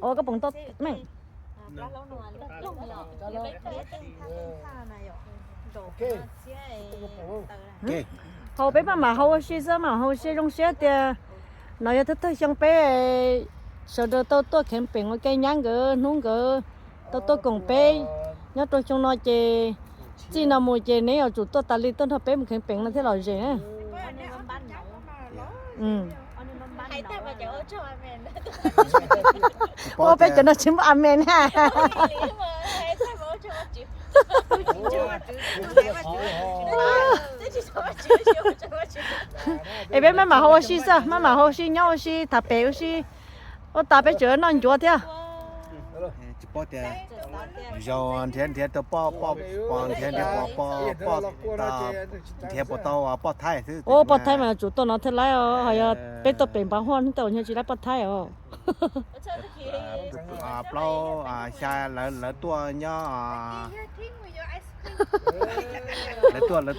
Ua koj poom tau meej. Hauv peb maj mam hauv ua si xwb, maj mam hauv ua si. Zoo siab tias no yog thawj thawj xyoo peb sawv daws tau tuaj kheev peem ua ke nyab nkawd hnub nkawd tau tuaj koom peb nyob rau xyoo no ces txij no mus ces neb yuav tsum tuaj tas li tuaj nrog peb mus kheev peem no thiaj lom zem na. Ua peb cov no tsis muaj amen na. Es peb maj mam hauv ua si xwb, maj mam hauv ua si nyob ua si tham pem ua si. Ua tas peb tseem noj ncuav thiab. Tsis paub tias zaum nrhiav nrhiav tau poj, poj, poj nrhiav nrhiav poj, poj, poj, nrhiav puas tau poj Thaib xwb. Ua poj Thaib mas tsum tuaj no thiaj laib os, ho yog peb tuaj pem npav huaj tau nrhiav tsis laib poj Thaib os. Plaub xya lawv tuaj nyob, lawv tuaj, lawv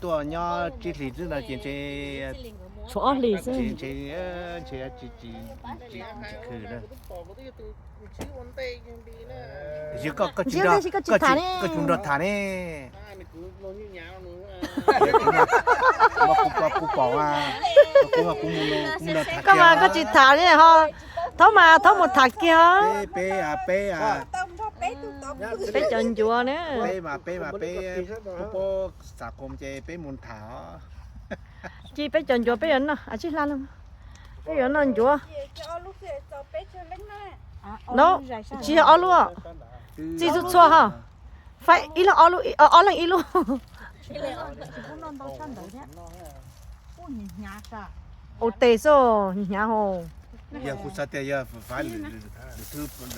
tuaj nyob tsib hlis xwb no ces ntshe tshuav ob hlis xwb. Ntshe, ntshe tsis, tsis khwm na. Koj tsis tham ne. Kuv pom, kuv mas koj tsis tham ne ho. Thaub mas thaub mus tham kiag os. Peb, peb, peb cov ncuav na. Peb mas peb mas peb, peb xav koom ces peb mus tham os. Ci peb cov ncuav peb yuav noj, a tsis hla lawm. Peb yuav noj ncuav. No, tsis yog ob lub, txij txhua txhua ho. Faib ib leeg ob lub, ob leeg ib lub. Ua tes xwb, hnyav hos. Yog kuv xav tias yog faib lwm, lwm thwb, lwm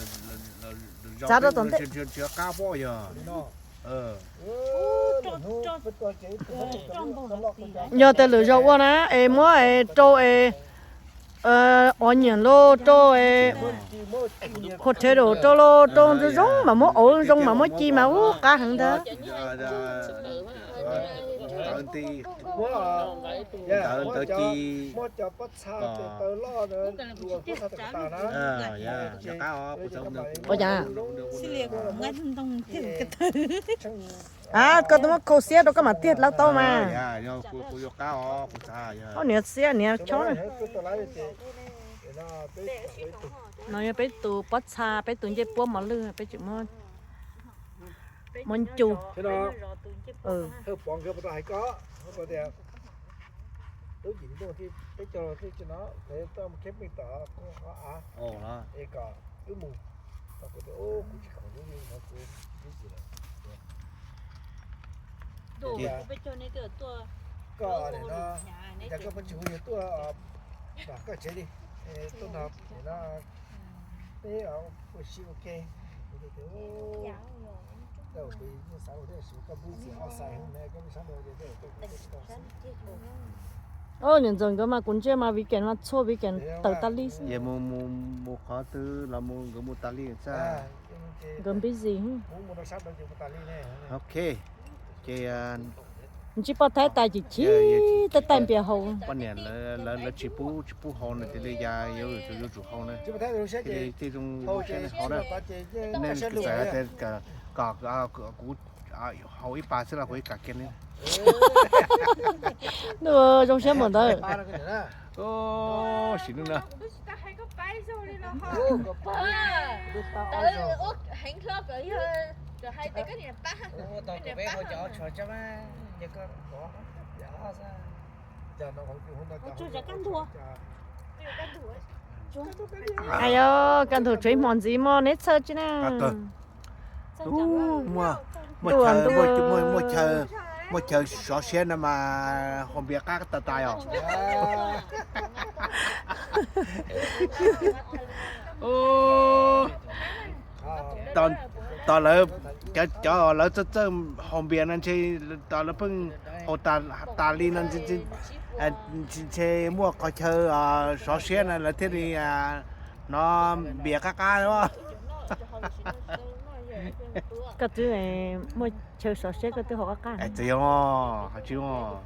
zaus peb ua ntshiab qab pob yog. Yog tias lwm zaus ua na es muab es rau es ua nyiam lauj, rau es potato rau lauj, rau zoo zoo mas muab auv zoo mas muab ci mas ub qab heev ntag. Ntawd ntawd ci. Ua cas? A, koj twb muab khau xiab rau koj mam tiag laub taub mas. Ob niag xiab niag chob. No yog peb tus pob txha, peb tus ncej puab mos lwj, peb tseem muab muab ncu. Koj tsis hu yog tuaj, koj tsev li, tuaj no, peb ua si ua ke. Niam ntxawm nkawd mas kuv ntsia mas weekend mas txhua weekend tawm tas li xwb. Mus qhov twg los mus nkawd mus tas li xwb. Nkawd busy. Ok, ces ntsib poj Thaib tas ces chim, taij taij npias haus. Poj niam lawv tsis pub, tsis pub haus no ces li cas yuav tsum haus na. Tej zoo haus na, nej txawm hais tias kom kuv haus ib pas xwb los kuv yeej kam kiag li. Zoo siab npaum ntawd. Sim neej no. Ayo, kaj ntug tsuav ib hmo ntxiv mog, neb txhawj tsi na. Muaj chaw sov siab no mas haus npias qab tas tas os. Tos lawv, cov lawv txawj txawj haus npias no ntshe tos lawv pheej haus tas li no ntshe muaj qhov chaw sov siab no lawv thiaj li hnov npias qab qab. Koj twb muaj chaw sov siab koj twb haus qab qab. Tsis yog, tsis yog.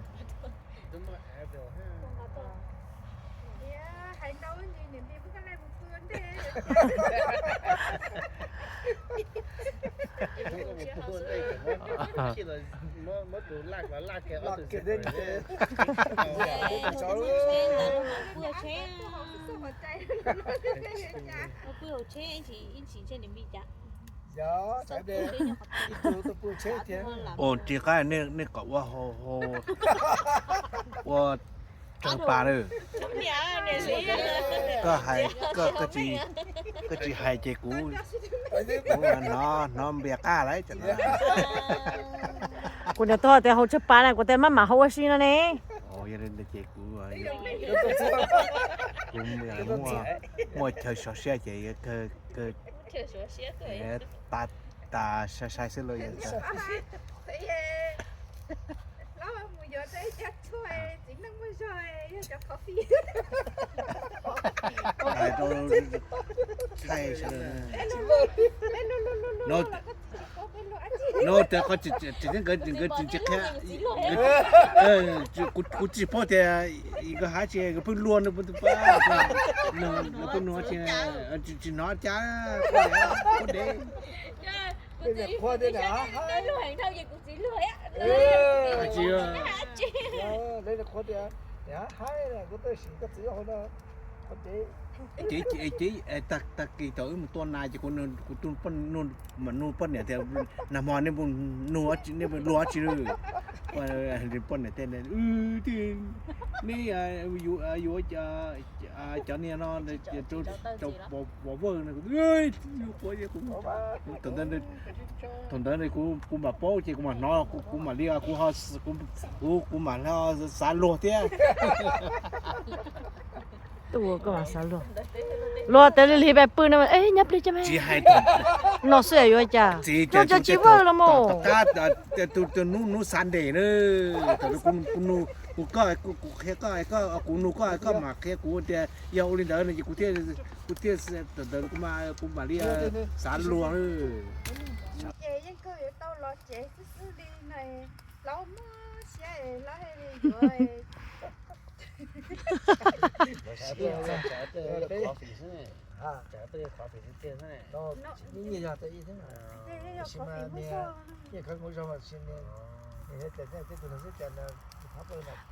Ua ris qab nej kom ua, ua tsawg pas na. Koj hais, koj tsis hais ces kuv, kuv hnov npias qab lawm. Kuv niam tuaj tias haus tsawg pas na, kuv tias maj mam haus ua si no ne. Ces kuv, kuv muaj chaw sov siab ces kawg, kawg tas, tas sai sai xwb lauj. No tias qhov tsis, nkawd tsis qhia, kuv tsis paub tias nkawd hais tsis, nkawd pheej luag, nkawd pheej nug tsis, tsis hnov cas, kuv dev. Ces tag kis thaum wb mus tua nas ces kuv, kuv mam nug poj niam tias nag hmo nej, nej luag tsi lawm? Poj niam tias neb yuav cov niag no, cov vauv, thaum ntawd kuv mam paub ces kuv mam hnov, kuv mam li, kuv, kuv mam xav luag thiab. Luag tas li li peb pw no, nyob plig ces mas tsis hais no xwb yuav cas, tsis vwm los mus. Hnub, hnub Sunday na, kuv nug, kuv koj, kuv qhia koj, koj, kuv nug koj, koj mam qhia kuv tias yog ua li ntawd no ces kuv thiaj, kuv thiaj, thaum ntawd kuv mam li xav luag. Ces yeej kawg yuav tau los tsev xwb xwb li no, plaub mob siab es lawv yuav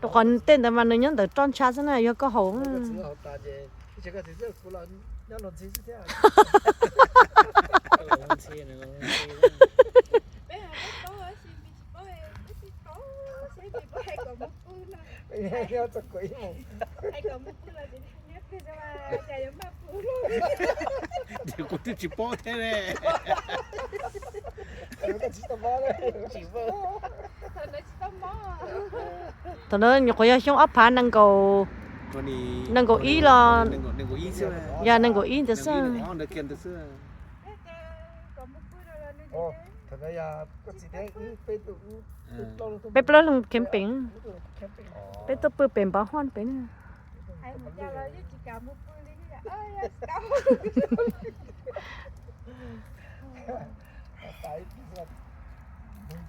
Rau qhov tej ntawd mas nws nyob ntawm roj ntsha xwb na, yog koj haus. Ces kuv twb tsis paub thiab ne. Thaum ntawd nyuam qhuav yog xyoo ob phav nees nkaum, nees nkaum ib los, yog nees nkaum ib ntawd xwb. Peb plaub leeg camping, peb tuaj pw pem npov hoj pem na.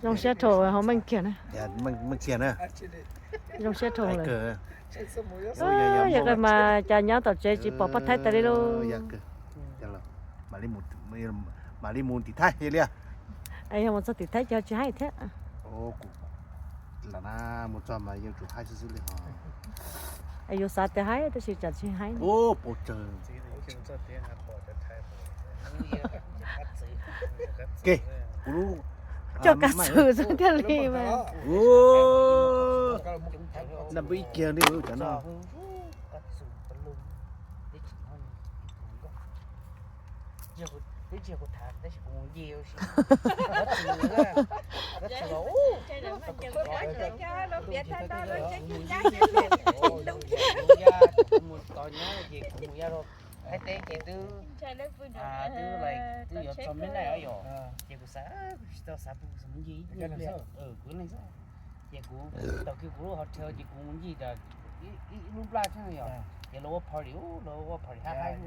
Zoo siab dhau hauv Meej Khiav na. Zoo siab dhau lawm. Yog mas cas nyob tom tsev tsis pom poj Thaib tas li lauj. Mam li mus tim Thaib li. Yog mus txog tim Thaib ces tsis haib thiab. Lam na, mus txog mas yuav tsum haib xwb xwb li ho. Yuav xav tias haib tab sis tsam tsis haib. Pau tsawg. Ke, kuv lub coj kab xwm xwb thiaj li mas. Naj npawg ib kiag li cov no. Mus tau nyob ces kuv mus ya rau Thaib teb ces twb, twb, twb yuav txog me ntsis os yom, ces kuv xav, kuv tsis tau xav pw, kuv xav mus ncig ib pliag, kuv leej xwb. Ces kuv taug kiag kuv lub hotel ces kuv mus ncig tas ib lub nplaj thiab yom, ces lawv ua party, lawv ua party hab hab.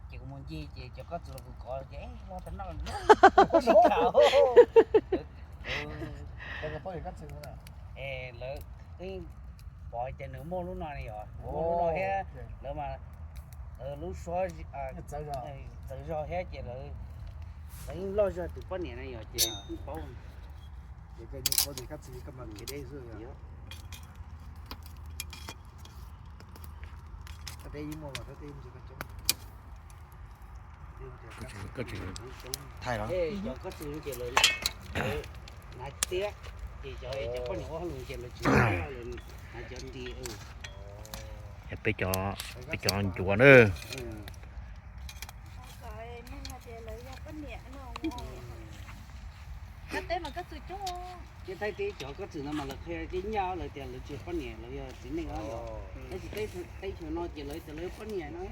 Ces kuv mus ncig ces cov koj txwv los kuv kov ces los tas noj, tsis kam. Es lawv pom hais tias nws muaj lub no ne yom, muaj lub no thiab lawv mas, Lawv lub suab txawv zog thiab ces lawv, lawv yeej loj zog tus poj niam no yog ces yeej paub. Ces koj yeej paub tias kab txwg koj mas kev deb xwb yog. Kab teb yeej muaj mas kab teb yeej tsis koj coob. Koj tsis thaij los? Cov kab txwg ces lawv hnav tiab, ces cov, cov poj niam ua hauj lwm ces lawv tsis hnav, lawv hnav cov ris. Peb cov, peb cov ncuav na. Kab teb mas kab txwg coob. Ces thaij teb cov kab txwg no mas lawv qhia tib nyaj lawv tias lawv tsis yog poj niam, lawv yog txiv neej os yog. Tab sis teb chaws no ces lawv tias lawv yog poj niam no.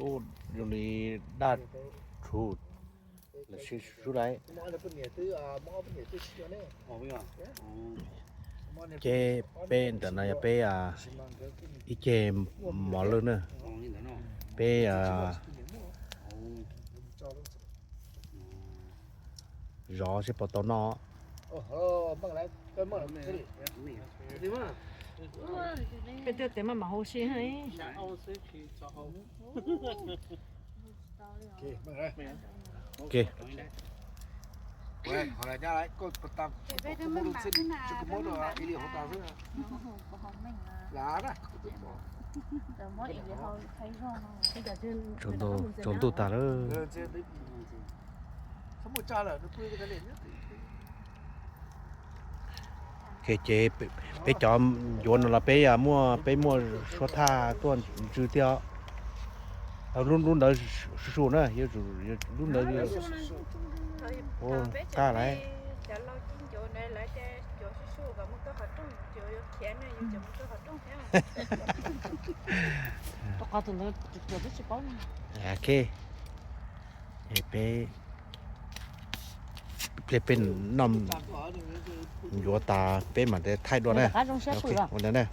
Ub, zoo li daj rhuv lawm sib sub lawm. Ces peb ntawm no yog peb ib ceg mov lwj na, peb zov seb puas tau noj. Peb twb tias maj mam hauv si. Tsaus ntuj tas lawm. Ces peb cov ncuav no los peb muaj, peb muaj suab thaj tuaj ntsw thiab. Lub, lub ntawd su su na, lub ntawd qaj lawm. Peb, pliag peb noj ncuav tas peb mam thaij dua na. Ua ntawd na.